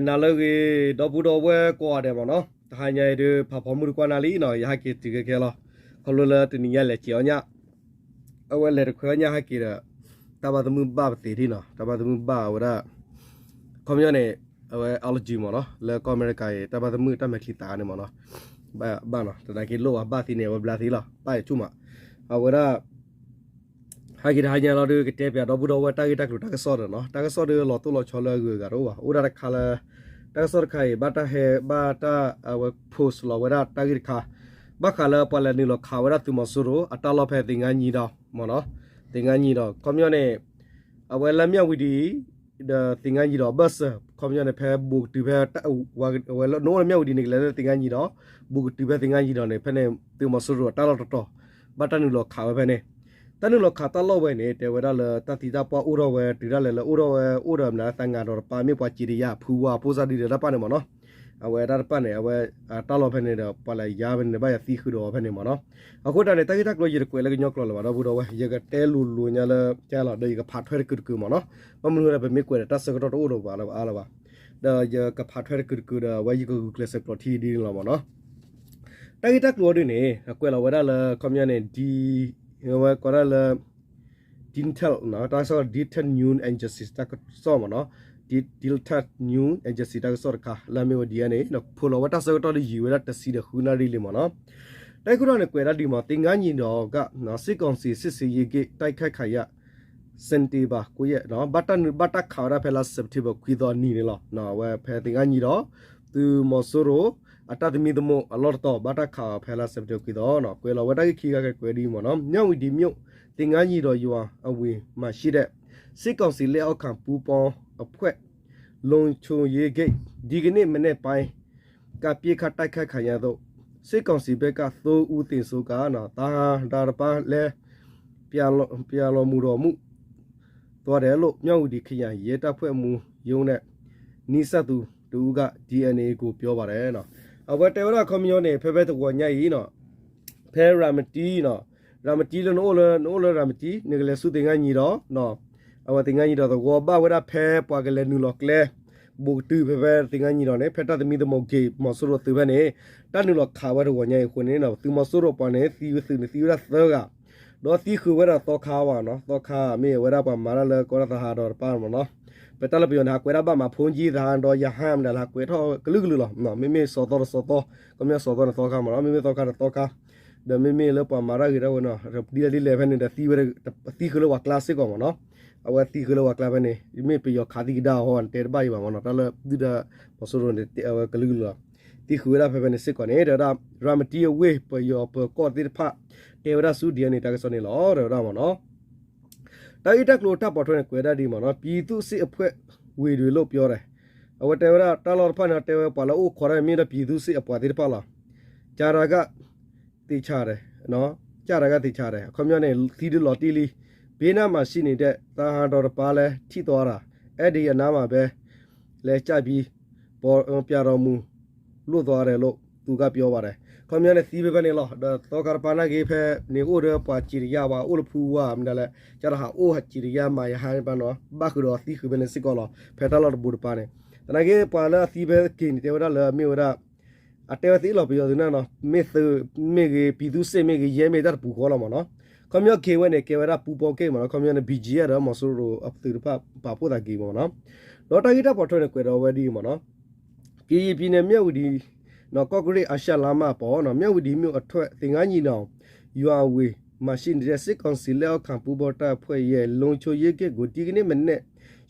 နၤလၢအဂ့ၤ ဒီပုၢ်ဒီဝဲၢ်ကိးဂၤဒဲးမ့ၢ်နီၤ, တဟါညါအံၤဒုး ဖးဖီမုၢ်တကွၢ်နၤလံနီၤ, ယဟဲက့ၤတုၤခဲခဲလီၤ. ခီဖျိလၢတနံၤညါလဲၤစဲးအီၣ်ညၣ်, အဝဲလဲၤတခွဲအီၣ်ညၣ်ဟဲက့ၤဒီး တၢ်ဘၣ်သမုၣ်ဘၣ်ပသ့ၣ်ဒံးနီၤ, တၢ်ဘၣ်သမုၣ်ဘၣ်အဝဲဒၣ် ခီပညီန့ၣ် အဝဲ allergy မ့ၢ်နီၤ, လၢကီၢ်အမဲရကၤအံၤ တၢ်ဘၣ်သမုၣ်တၢ်မဲာ်ချံသးန့ၣ်မ့ၢ်နီၤ, ဘၣ်နီၤ, တနာ်က့ၤလိၣ်ဘၣ်ဘၣ်သ့န့ၣ် အဝဲဘျါသ့လီၤ, ဘၣ်ယဆိကမိၣ်မး, အဝဲဒၣ် ဟဲက့ၤတဟါညါလီၤဒုး ကတဲပၠးဒီပုၢ်ဒီဝဲၢ်တၢ်ဂ့ၢ်တၢ်ကျိၤတၢ်ကစီၣ်ဒီးနီၤ, တၢ်ကစီၣ်ဒုးလီၤတိၢ်လီၤဆီလၢအဂုၤအဂၤတအိၣ်ဘၣ်, အိၣ်ဒၣ်တခါလၢ တၢ်ကစီၣ်တခါအံၤ ဘၣ်တၢ်ဟဲ ဘၣ်တၢ်အဝဲ post လီၤဝဲဒၣ်တၢ်ဂ့ၢ်တခါ, ဘၣ်ဃးလၢပှၤလဲၤနုာ်လီၤခးဝဲဒၣ်သုးမီၤစိရိၤ အတၢ်လီၢ်ဖဲသ့ၣ်ငါညံဒီး မ့ၢ်နီၤ, သ့ၣ်ငါညံဒီး ခီပညီန့ၣ် အဝဲလၢမၠၣ်ဝံၤဒံး ဒီးသ့ၣ်ငါညံဒီး ဘၢၣ်စၢၤ ခီပညီန့ၣ် ဖဲဘူးကတုၤဖဲ ဝဲလၢနအိၣ်လၢမၠၣ်ဝံၤဒံးန့ၣ် ကလဲၤလၢသ့ၣ်ငါညံဒီး ဘူးကတုၤဖဲသ့ၣ်ငါညံဒီးန့ၣ် ဖဲန့ၣ် သုးမီၤစိရိၤအတၢ်လီၢ်တတီၤ ဘၣ်တၢ်နုာ်လီၤခးဝဲဖဲန့ၣ်, တၢ်နုာ်လီၤခးတၢ်လီၢ်ဝဲန့ၣ် တဲဝဲဒၣ်လၢတၢ်သံတၢ်ပှၢ်အိၣ်ထီၣ်ဝဲ တုၤဒၣ်လဲာ်လၢအိၣ်ထီၣ်ဝဲအိၣ်ဒီးမနုၤသးငါဒီးတပၤ မ့ၢ်ပှၤစံးတယၢ်ဖုဝါဖိစၢ်ဒ်ဒီးတၢ်တပၤန့ၣ်မ့ၢ်နီၤ, အဝဲတၢ်တပၤန့ၣ် အဝဲတၢ်လီၢ်ဖဲန့ၣ်ဒီး ပှၤလဲၤယါဖဲန့ၣ်ဒီး ဘၣ်ယၤသံဃုာ်ဒီးအီၤဖဲန့ၣ်မ့ၢ်နီၤ, အဃိတၢ်န့ၣ် တၢ်ဂ့ၢ်တၢ်ကျိၤယတကွဲးလၢကညီကျိာ်လၢၤဘၣ် ဒီပုၢ်ဒီဝဲၢ် ယကတဲလိၤလိၤညါလၢကလီၤ ဒီးယကဖးထွဲတကုာ်တကုာ်မ့ၢ်နီၤ, ဘၣ်မနုၤဒီး ပမ့ၢ်ကွဲးဒီးတၢ်ဆၢကတီၢ်တအိၣ်ဒီးပှၤလၢၤဘၣ်အါလၢၤဘၣ်, ဒီးယကဖးထွဲတကုာ်တကုာ်ဒီး အဝဲယကဂုာ်ကျဲးစၢးကျိးထံဒ်န့ၣ်လီၤမ့ၢ်နီၤ, တၢ်ဂ့ၢ်တၢ်ကျိၤအီၤဒ်န့ၣ် အကွဲးလီၤဝဲဒၣ်လၢ ခီပညီန့ၣ် ဒ် အဝဲကိးဒၣ်လၢ Detail တၢ်ကစီၣ် Detail News Agency တၢ်ကစီၣ်မ့ၢ်နီၤ, Detail News Agency တၢ်ကစီၣ်တခါ လၢအမ့ၢ်ဝဲဒ်အံၤန့ၣ် ဖိးလီၤဝဲတၢ်ဆၢကတီၢ်လၢယံာ်ဝဲဒၣ်တဆံဒီးဃုနၣ်ရံၣ်လံမ့ၢ်နီၤ, တၢ်ဂ့ၢ်ခိၣ်တီန့ၣ် ကွဲးဒၣ်ဒ်မ့ၢ် သ့ၣ်ငါညံဒီးက စစ်ကောင်စီစစ်ဆင်ရေးဂိတ် တိုက်ခိုက်ခံရ စက်တင်ဘာ ခွံ ဘၣ်တၢ်နုာ်ဘၣ်တၢ်ခးဝဲဒၣ်ဖဲလါ September ခွံသီအနံၤန့ၣ်လီၤ. အဝဲဖဲသ့ၣ်ငါညံဒီး သုးမီၤစိရိၤ အတၢ်သမံသမိးအလီၢ်တတီၤ ဘၣ်တၢ်ခးဖဲလါ September ခွံသီနီၤ, ကွဲးလီၤဝဲတၢ်ဂ့ၢ်ခံဂၤကကွဲးဒ်အံၤမ့ၢ်နီၤ, မြဝတီမြို့ သင်္ဃန်းညီတော်ရွာအဝင်မှာရှိတဲ့ စစ်ကောင်စီလက်အောက်ခံပူးပေါင်းအဖွဲ့ လုံခြုံရေးဂိတ် ဒီကနေ့မနက်ပိုင်း က ပစ်ခတ်တိုက်ခိုက်ခံရလို့ စစ်ကောင်စီဘက်က သုံးဦးသေဆုံးက သဟန်ဒါတပါလည်း ပျံလွန်မှုသွားတယ်လို့ မြဝတီခရိုင်ရဲတပ်ဖွဲ့မှူးရုံးနဲ့ နီးစပ်သူတစ်ဦးက DNA ကိုပြောပါတယ် အဝဲတဲဝဲဒၣ်ခီပညီန့ၣ် ဖဲဖဲတဂီၤညါအံၤနီၤ ဖဲရၤမတံနီၤ, ရၤမတံလၢနအိၣ်လၢ နအိၣ်လၢရၤမတံ နကလဲၤဆူသ့ၣ်ငါညံဒီး အဝဲသ့ၣ်ငါညံဒီးသဝီဘၣ်ဝဲဒၣ်ဖဲပှၤကလဲၤနုာ်လီၤကျဲ ဘူးကတုၤဖဲဖဲသ့ၣ်ငါညံဒီးန့ၣ် ဖဲတၢ်သမံသမိးဂ့ၤ မီၤစိရိၤသုးဖဲန့ၣ် တၢ်နုာ်လီၤခးဝဲတဂီၤညါအံၤအဃိန့ၣ် သုးမီၤစိရိၤပှၤန့ၣ် သံဝဲသုးန့ၣ် သံဝဲဒၣ်သၢဂၤ ဒီးသံဃုာ်ဝဲဒၣ်သီခါဘၣ်နီၤ, သီခါမ့ၢ်ဝဲဒၣ်ပှၤမၤတၢ်လၢကီၢ်ဒၣ်သဟါဒီးတပၢ်မ့ၢ်နီၤ, ပတၢ်လၢပယီၤန့ၣ် ဟးကွဲးဒၣ်ဘၣ်မး ဖိကံသဟါဒီးယဟါမတၤလၢဟးကွဲးထီၣ်ကလုာ်ကလုာ်လီၤ, မ့မ့ၢ်စီၤသီဒီးစီၤသီ, ကမ့ၢ်စီၤသီန့ၣ်သီခါမ့ၢ်နီၤ, မ့မ့ၢ်သီခါဒီးသီခါ ဒီးမ့မ့ၢ်လၢပှၤမၤတၢ်ဂ့ၤတၢ်ဝဲနီၤ ဒ်လဲၣ်ဒ်လဲၣ်ဖဲန့ၣ်ဒီး သံဝဲ သံဃုာ်လၢပှၤကျါစ့ၢ်ကီးမ့ၢ်နီၤ, အဝဲသံဃုာ်လၢပှၤကျါဖဲန့ၣ် မ့ၢ်ပယီၤခးသံကဒါအီၤဟီတဲတဘၣ်အံၤဘၣ်မ့ၢ်နီၤ, တၢ်လၢဒုၣ်ဒါ မီၤစိရိၤန့ၣ် တဲဝဲကလုာ်ကလုာ်လီၤ, သံဃုာ်ဝဲဒၣ်ဖဲဖဲန့ၣ်စ့ၢ်ကီးန့ၣ် တဲဝဲဒၣ် ရၤမတံအဝ့ၢ် ပယီၤပၢၤကီၢ်သ့ၣ်တဖၣ် တဲဝဲဒၣ်ဆူ DNA တၢ်ကစီၣ်န့ၣ်လီၤ တဲဝဲဒၣ်မ့ၢ်နီၤ တၢ်ဂ့ၢ်တၢ်ကျိၤတၢ်ပိာ်ထွဲန့ၣ် ကွဲးဒၣ်ဒ်မ့ၢ်နီၤ ပြည်သူ့စစ်အဖွဲ့ဝင်တွေလို့ပြောတယ်, အဝဲတဲဝဲဒၣ်တၢ်လီၢ်တဖၣ်န့ၣ် တဲဝဲပှၤလၢအိၣ်ခိးတၢ်န့ၣ်မ့ၢ်ဒီး ပြည်သူ့စစ်အပှၤသ့ၣ်တဖၣ်လီၤ, ကျတာကသေချာတယ်, ကျတာကသေချာတယ်, အခီပညီန့ၣ် သံဒုးလီၤတံၢ်လံ, ဘ့နၢ်မၤရှံၣ်န့ၣ်ဒဲး သဟါဒီးတပၢ်လဲၤထံၣ်သွားတာ, အဲဒီအနားမှာပဲ လဲၤကျပြီး ပြာတော်မူ လို့သွားတယ်လို့ သူကပြောပါတယ်, ခီပညီန့ၣ် သံဖဲဖဲန့ၣ်လီၤ, ဒီးသီခါတပၢ်နာ်က့ၤဖဲန့ၣ်အိၣ်ဒီးပှၤစံးတယၢ်ဝဲ အိၣ်လၢဖူဝါမနုၤလဲၣ်, ကျတဟးအိၣ်စံးတယၢ်မၤယဟါန့ၣ်ပၢ်နီၤ, ဘၣ်ဃုာ်ဒီးသံဃုာ်ဖဲန့ၣ်စ့ၢ်ကီးလီၤ, ဖဲတၢ်လီၢ်တဘိတပၢ်န့ၣ်, သနာ်က့ပှၤလၢအသံဖဲက့ၤန့ၣ် တဲဝဲဒၣ်လၢအမ့ၢ်ဝဲဒၣ် အတဲဝဲသ့ၣ်လီၤပယီၤသုးန့ၣ်နီၤ, မ့ၢ်သုးမ့ၢ်ဂ့ၤ ပြည်သူ့စစ်မ့ၢ်ဂ့ၤ ရဲမ့ၢ်တၢ်တပူၤဃီလီၤမ့ၢ်နီၤ, ခီပညီက့ၤဝဲန့ၣ် ကဲဝဲဒၣ်ပူၤပီက့ၢ်မ့ၢ်နီၤ, ခီပညီန့ၣ် ဘီၣ်ကၠံၣ်ဒီးမီၤစိရိၤအသုးတဖၣ်ပာ်ဖှိၣ်သးက့ၤမ့ၢ်နီၤ, ဒီးတၢ်ဂ့ၢ်တၢ်ပိာ်ထွဲန့ၣ် ကွဲးဒီးဝဲဒ်အံၤမ့ၢ်နီၤ ကရင်ပြည်နယ် မြဝတီ နော် ကော့ကရိတ် အာရှလမ်းမပေါ် နော် မြဝတီမြို့အထွက် သင်္ဃန်းညီနောင် ရွာအဝေးမှာရှိနေတဲ့ စစ်ကောင်စီလက်အောက်ခံ ပူးပေါင်းတပ်ဖွဲ့ရဲ့ လုံခြုံရေးဂိတ်ကို ဒီကနေ့မနက်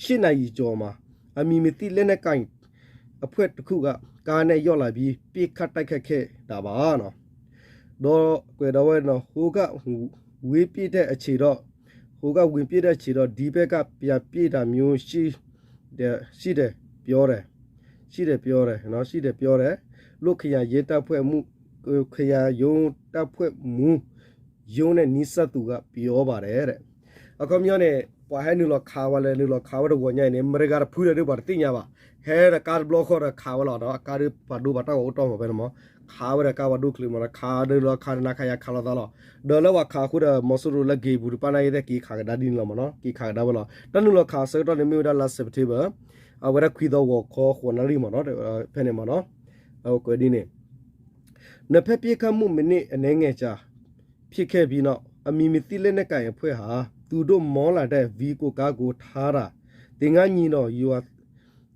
ရှစ်နာရီကျော်မှာ အမည်မသိ လက်နက်ကိုင်အဖွဲ့တစ်ခုက ကားနဲ့ရောက်လာပြီး ပစ်ခတ်တိုက်ခိုက်ခဲ့တာပါနော်။ ဒီးကွဲးဒီးဝဲနော် ဟိုက ဝင်ပစ်တဲ့အချိန်တော့ ဟိုကဝင်ပစ်တဲ့အချိန်တော့ ဒီဘက်ကပြန်ပစ်တာမျိုးရှိတယ် ရှိတယ် ပြောတယ် ရှိတယ် ပြောတယ်နော် ရှိတယ် ပြောတယ်လို့ ခရိုင်ရဲတပ်ဖွဲ့မှူး ခရိုင်ရုံးတပ်ဖွဲ့မှူးရုံးနဲ့နီးစပ်သူကပြောပါတယ်တဲ့ အခီပညီန့ၣ် ပှၤဟဲနုာ်လီၤခးဝဲလၢနုာ်လီၤခးဝဲတဂီၤညါအံၤန့ၣ် မတဂၤတဖုဒီးဒုးပှၤတသ့ၣ်ညါဘၣ် ဟဲဒီးကါတဘျီဃီဒီးခးဝဲလီၤဒီး အကါဒုးပှၤဒိပှၤတၢ်ဂီၤအိၣ်တီၢ်မးဖဲန့ၣ်မး ခးဝဲဒီးကါပှၤဒိချံးမးဒီး ခးဒီးလီၤခးဒီးနၤခးယၤခးလိာ်သးလီၤ ဒီးလၢပှၤခးအဃိဒီး မီၤစိရိၤလၢက့ၤပူၤတပၢ်နာ်က့ၤသ့ၣ်က့ၤခးကဒါဒ်န့ၣ်လီၤမးနီၤ က့ၤခးကဒါဝဲလီၤ တၢ်နုာ်လီၤခးအဆၢကတီၢ်န့ၣ်မ့ၢ်ဝဲဒၣ်လါစဲးပထ့ဘၢၣ် အဝဲဒၣ်ခွံသီဂီၤခီဃိးနၣ်ရံၣ်မ့ၢ်နီၤ, ဖဲန့ၣ်မ့ၢ်နီၤ, အဝဲကွဲးဒ်န့ၣ် နှစ်ဖက်ပစ်ခတ်မှု မိနစ်အနည်းငယ်ကြာ ဖြစ်ခဲ့ပြီးနောက် အမည်မသိလက်နက်ကိုင်အဖွဲ့ဟာ သူတို့မောင်းလာတဲ့ ဝီကိုကားကို ထားတာ သင်္ဃန်းညီနောင် ရွာ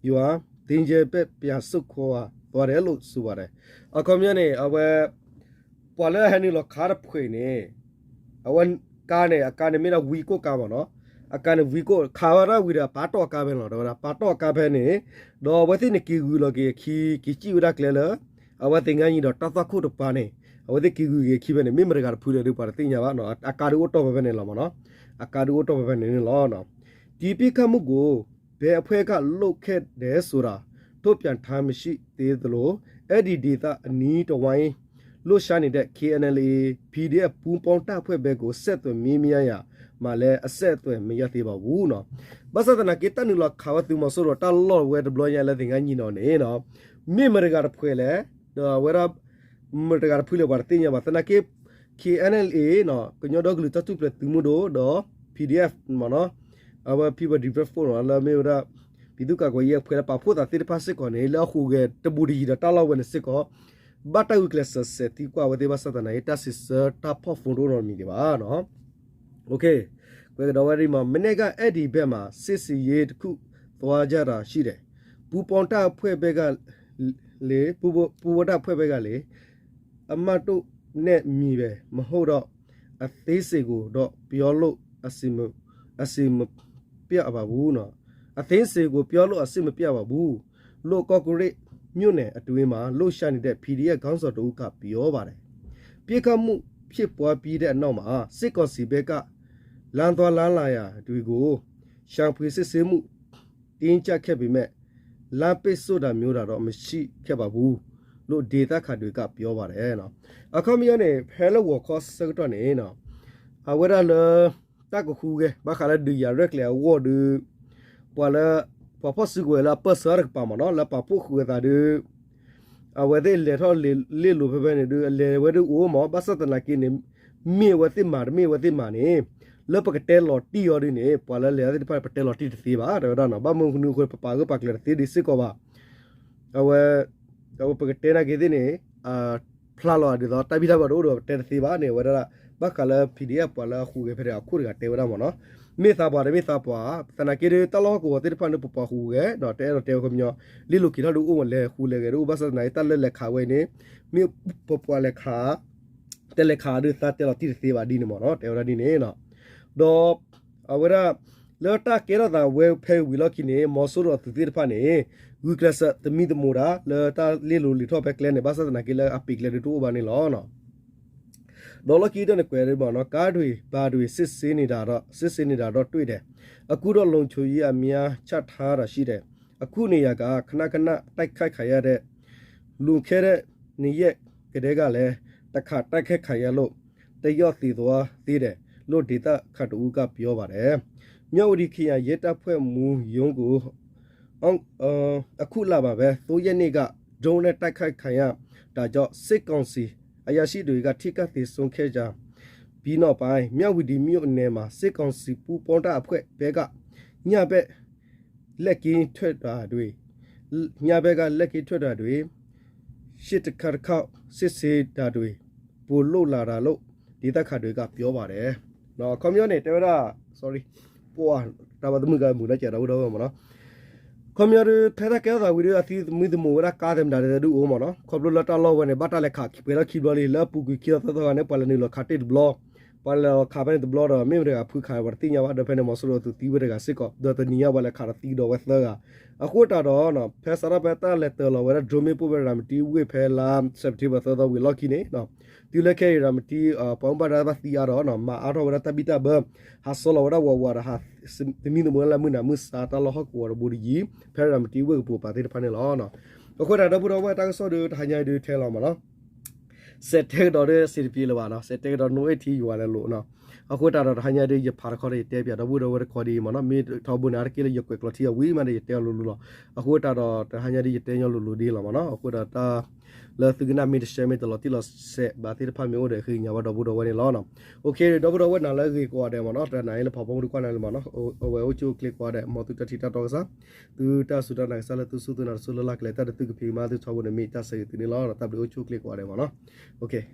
ရွာ သင်္ကြန်ဘက် ပြန်ဆုတ်ခွာသွားတယ်လို့ ဆိုပါတယ်. အခီပညီန့ၣ် အဝဲ ပှၤလၢဟဲနုာ်လီၤခးတဖုန့ၣ် အဝဲကါန့ၣ် အကါန့ၣ်မ့ၢ်ဒၣ်ဝံကိၣ်ကါမ့ၢ်နီၤ, အကါန့ၣ်ဝံကိၣ် ခးဝဲဒၣ်ဝံၤဒီး ပာ်တီၢ်ကါဖဲန့ၣ်လီၤ, တဲဝဲဒၣ်ပာ်တီၢ်ကါဖဲန့ၣ်, ဒီးအဝဲသ့ၣ်န့ၣ်က့ၤဂုာ်လီၤက့ၤအခံ က့ၤစံၣ်ဝဲဒၣ်ကျဲလၢ အဝဲသင်္ဃန်းညီနောင် တၢ်သွၣ်ခိၣ်တပၤန့ၣ် အဝဲသ့ၣ်က့ၤဂုာ်က့ၤအခံဖဲန့ၣ် မ့ၢ်မတၤတဂၤတဖုလဲၣ်ဒီး ပှၤတသ့ၣ်ညါဘၣ်, အကါဒုးအိၣ်တီၢ်ဖဲဖဲန့ၣ်လီၤမ့ၢ်နီၤ, အကါဒုးအိၣ်တီၢ်ဖဲဖဲန့ၣ်န့ၣ်လီၤ. ဒီပစ်ခတ်မှုကို ဘယ်အဖွဲ့ကလုပ်ခဲ့တယ်ဆိုတာ ထုတ်ပြန်ထားမရှိသေးသလို အဲဒီဒေသအနီးတဝိုက် လှုပ်ရှားနေတဲ့ KNLA PDF ပူးပေါင်းတပ်ဖွဲ့ဘက်ကို ဆက်သွယ်မေးမြန်းရာမှာလည်း အဆက်အသွယ်မရသေးပါဘူး ဘၣ်ဆၣ်သနာ်က့ တၢ်နုာ်လီၤခးဝဲသုးမီၤစိရိၤတၢ်လီၢ်ဝဲတဘျီညါလၢသင်္ဃန်းညီနောင်န့ၣ် မ့ၢ်မတၤတဂၤတဖုလဲၣ်, ဒီးအဝဲဒၣ် မတၤတဂၤတဖုလဲၣ်ပှၤတသ့ၣ်ညါဘၣ်. သနာ်က့ KNLA ကညီဒီကလုာ်တၢ်ထူၣ်ဖျဲးသုးမုၢ်ဒိၣ်ဒီး PDF မ့ၢ်နီၤ, အဝဲ People Defense Force နီၤ လၢမ့ၢ်ဝဲဒၣ် ပြည်သူ့ကာကွယ်ရေးအဖွဲ့လၢပာ်ဖှိၣ်သးသ့ၣ်တဖၣ်စ့ၢ်ကီးန့ၣ် လၢအဟူးဂဲၤတဘူးတယံၤဒီးတၢ်လီၢ်ဝဲန့ၣ်စ့ၢ်ကီး ဘၣ်တၢ်ဂုာ်ကျဲးစၢးစဲးသံကွၢ်ဝဲသ့ၣ်ဘၣ်ဆၣ်သနာ်က့ တၢ်စံးဆၢတၢ်ဖီၣ်ဖိတအိၣ်နီတမံၤဒံးဘၣ်နီၤ. ကွဲးကဒီးဝဲဒ်မး မနေ့က အဲဒီဘက်မှာ စစ်ဆင်ရေးတစ်ခု သွားကြတာရှိတယ်. ပူပေါင်းတပ်ဖွဲ့ဘက်ကလေ ပူပေါင်းတပ်ဖွဲ့ဘက်ကလေ အမှတ်တို့နဲ့မီပဲ မဟုတ်တော့ အသေးစိတ်ကိုတော့ပြောလို့အဆင်မ အဆင်မပြေပါဘူးနော်။ အသေးစိတ်ကိုပြောလို့အဆင်မပြေပါဘူးလို့ ကော့ကရိတ်မြို့နယ်အတွင်းမှာ လှုပ်ရှားနေတဲ့ PDF ခေါင်းဆောင်တစ်ဦးက ပြောပါတယ်။ ပစ်ခတ်မှုဖြစ်ပွားပြီးတဲ့နောက်မှာ စစ်ကောင်စီဘက်က လမ်းသွားလမ်းလာရာတွေကို ရှာဖွေစစ်ဆေးမှု တင်းကျပ်ခဲ့ပေမဲ့ လမ်းပိတ်ဆို့တာမျိုးတော့ မရှိခဲ့ပါဘူးလို့ ဒေသခံတွေက ပြောပါတယ် အခီပညီန့ၣ် ဖဲလၢဂီၤခီဆၢကတီၢ်န့ၣ် အဝဲဒၣ်လၢ တၢ်ကဟူးဂဲၤ ဘၣ်ဃးလၢဒုးယၤရဲၣ်ကျဲၤအဂီၢ်ဒီး ပှၤလၢ ပှၤဖီၣ်စုကဝဲၤလၢအပၢၢ်ဆၢတကပၤမ့ၢ်နီၤ လၢပာ်ဖှိၣ်ဃုာ်အသးဒီး အဝဲသ့ၣ်လဲၤထီၣ်လ့လိာ်ဖဲဖဲန့ၣ်ဒီး အလဲၤဝဲဒၣ်အိၣ်မ့ၢ် ဘၣ်ဆၣ်သနာ်က့န့ၣ် မ့ၢ်အဝဲသ့ၣ်မၤတမ့ၢ်အဝဲသ့ၣ်မၤန့ၣ် လၢပကတဲလီၤတံၢ်အီၤဒ်န့ၣ် ပှၤလၢလဲၤသ့ၣ်တဖၣ်န့ၣ် ပတဲလီၤတံၢ်တသ့ဘၣ် တဲဝဲဒၣ်နီၤ ဘၣ်မနုၤအဃိ ပပာ်ဂၢၢ်ပာ်ကျၢၤတသ့ဒံးစ့ၢ်ကီးဘၣ် အဝဲ အဝဲပကတဲနာ်က့ၤသ့ၣ်န့ၣ် ဖျါလီၤဒ်သိး တၢ်ဘံၣ်တၢ်ဘၢတအိၣ်ဒီးပတဲတသ့ဘၣ်န့ၣ် အဝဲဒၣ် ဘၣ်ဃးလၢ PDF ပှၤလၢအဟူးဂဲၤဖဲန့ၣ် အခိၣ်တဂၤတဲဝဲဒၣ်မ့ၢ်နီၤ မ့ၢ်သးပှၢ်တမ့ၢ်သးပှၢ် သနာ်က့ဒီး တၢ်လီၢ်ဟီၣ်ကဝီၤသ့ၣ်တဖၣ်န့ၣ် ပပှၤဟူးဂဲၤ ဒီးတအဲၣ်ဒိးတဲဝဲခီပညီ လ့လိာ်က့ၤထီၣ်ဒီးအိၣ်မ့ၢ်လဲၤဟူးလဲၤဂဲၤဒီးအိၣ် ဘၣ်ဆၣ်သနာ်က့ တၢ်လၢလဲၤခးဝဲန့ၣ် မ့ၢ်ပပှၤလဲၤခး တဲလဲၤခးဒီးသးတဲလီၤတံၢ်တသ့ဘၣ်ဒ်န့ၣ်မ့ၢ်နီၤ တဲဝဲဒၣ်ဒ်န့ၣ်နီၤ ဒီး အဝဲဒၣ် လၢတၢ်ကဲထီၣ်သးဝဲဖဲဝံၤလီၢ်ခံန့ၣ် မီၤစိရိၤအသုးသ့ၣ်တဖၣ်န့ၣ် ဂုာ်ကျဲးစၢးသမံသမိးတၢ် လၢတၢ်လ့လိာ်လံာ်ထီၣ်ဖဲကျဲန့ၣ် ဘၣ်ဆၣ်သနာ်က့လၢအပ့ၤကျဲဒုးတအိၣ်ဘၣ်န့ၣ်လီၤ. ဒီးလီၢ်ခံကတၢၢ်န့ၣ်ကွဲးဒ်မ့ၢ်နီၤ ကားတွေ ဘာတွေ စစ်ဆေးနေတာတော့ စစ်ဆေးနေတာတော့ တွေ့တယ်။ အခုတော့ လုံခြုံရေးအများချထားတာရှိတယ်။ အခုနေရာက ခဏခဏတိုက်ခိုက်ခံရတဲ့ လွန်ခဲ့တဲ့ နှစ်ရက်ကတည်းကလည်း တစ်ခါတိုက်ခိုက်ခံရလို့ တစ်ယောက်သေသွားသေးတယ်လို့ ဒေသခံတစ်ဦးက ပြောပါတယ်။ မြဝတီခရိုင်ရဲတပ်ဖွဲ့မှူးရုံးကို အောက်-အမ်-အခုလဘၣ်ပဲ သုံးရက်နေ့က ဒရုန်းနဲ့တိုက်ခိုက်ခံရတာကြောင့် စစ်ကောင်စီအရာရှိတွေက ထိခိုက်သေဆုံးခဲ့ကြပြီးနောက်ပိုင်း မြဝတီမြို့နယ်မှာ စစ်ကောင်စီပူးပေါင်းတပ်အဖွဲ့ဘက်က ညဘက် လှည့်ကင်းထွက်တာတွေ ညဘက်ကလှည့်ကင်းထွက်တာတွေ ရှေ့တစ်ခါတစ်ခါ စစ်ဆေးတာတွေ ပိုလုပ်လာတာလို့ ဒေသခံတွေက ပြောပါတယ် အခီပညီန့ၣ် တဲဝဲဒၣ် sorry ပှၤ တၢ်ဘၣ်သမုၣ်ကမုာ်နီၢ်ကဲးဒီပုၢ်ဒီဝဲၢ်မ့ၢ်နီၤ ခီပညီဒီး ဖဲတၢ်ကဲထီၣ်သးဝံၤဒီး အသုသမံသမိးဝဲဒၣ်ကါသ့ၣ်မတၤဒဲးဒုးအိၣ်မ့ၢ်နီၤ ခီဖျိလၢတၢ်လီၢ်ဝဲန့ၣ် ဘၣ်တၢ်လဲၤခးပှဲၤထီၣ်ခံဘျီလံ လၢအပူၤကွံာ်ခံသီသၢသီဂၤန့ၣ် ပှၤလဲၤနုာ်လီၤခးတ့ၢ်တဘျီ ပှၤလဲၤလီၤခးဖဲန့ၣ်တဘျီဒီး မ့ၢ်မတၤတဂၤဖုခးဝဲတသ့ၣ်ညါဘၣ် ဒီးဖဲန့ၣ် မီၤစိရိၤအသုးသံဝဲတဂၤစ့ၢ်ကီး ဒီးတနံၤညါပှၤလဲၤခးဒီးသံဒီးဝဲသၢဂၤ အဃိသတးဒီး ဖဲစးထီၣ်ဖဲတၢ်လဲၤတၢၤလီၤဝဲဒၣ် drone မ့ၣ်ပိၢ်ဖဲရၤမတံဝ့ၢ်ဖဲလါ September သၢသီဝံၤလီၢ်ခံန့ၣ် တုၤလၢခဲအံၤရၤမတံ ပှၤဘၣ်မူဘၣ်ဒါဘၣ်သံအါထီၣ်နီၤ မၤအါထီၣ်ဝဲဒၣ်တၢ်ဘံၣ်တၢ်ဘၢ ဟးဆီလီၤဝဲဒၣ်ဝးဝးဒီး ဟးသမံသမိးလၢမုၢ်နၤမုၢ်ဆါတၢ်လီၢ်ဟီၣ်ကဝီၤတဘိတယံၤ ဖဲရၤမတံဝ့ၢ်ကပူၤပာ်သ့ၣ်တဖၣ်န့ၣ်လီၤ. အဃိသတးဒီပုၢ်ဒီဝဲၢ်တၢ်ကစီၣ်ဒီးတဟါညါအံၤဒုးထဲလီၤမ့ၢ်နီၤ စဲးတဲကဒီးဒီးစံးတပျ့လၢၤဘၣ်နီၤ စဲးတဲကဒီး နအိၣ်ထံယွၤလဲၤလိာ်နီၤ အဃိသတးဒီးတဟါညါဒုး ယဖးတခီဒီး ယတဲပၠးဒီပုၢ်ဒီဝဲၢ်တခီဒ်အံၤမ့ၢ်နီၤ မ့ၢ်ထီဘိန့ၣ် အါတက့ၢ်လၢယကွဲးကျိးထံအဝံၤမးဒီး ယတဲအီၤလိၤလိၤလီၤ. အဃိသတးဒီး တဟါညါဒုး ယတဲညီလိၤလိၤဒ်လီၤမ့ၢ်နီၤ အဃိသတးဒီးတၢ် လၢသုကနၣ်မ့ၢ်တရှဲမ့ၢ်တလီၤတံၢ်လီၤဆဲးဘၣ်သ့ၣ်တဖၣ်မ့ၢ်အိၣ်ဒီး ဃ့ကညးဘၣ်ဒီပုၢ်ဒီဝဲၢ်န့ၣ်လီၤ. အိၣ်ခ့ ဒီပုၢ်ဒီဝဲၢ်နၤလၢအဂ့ၤကိးဂၤဒဲးမ့ၢ်နီၤ, တနၤအံၤလၢဖးဖီမုၢ်တကွၢ်နၤလၢမ့ၢ်နီၤ, အဝဲအိၣ်ဆူၣ်အိၣ်ချ့ကိးဂၤဒဲး, မ်သုတၢ်ထံၣ်တၢ်တီကစၢ်, သုတၢ်စူၢ်တၢ်နာ်ကစၢ်လၢသုစူၢ်သုနာ်တစိၢ်လၢ်လၢ်ကလဲၤတၢ်ဒီးသုကဖံးကမၤသုထီဘိန့ၣ် မ့ၢ်တၢ်ဆၢဂ့ၤသုန့ၣ်လီၤ. တၢ်ဘျုးအိၣ်ဆူၣ်အိၣ်ချ့ကိးဂၤဒဲးမ့ၢ်နီၤ. အိၣ်ခ့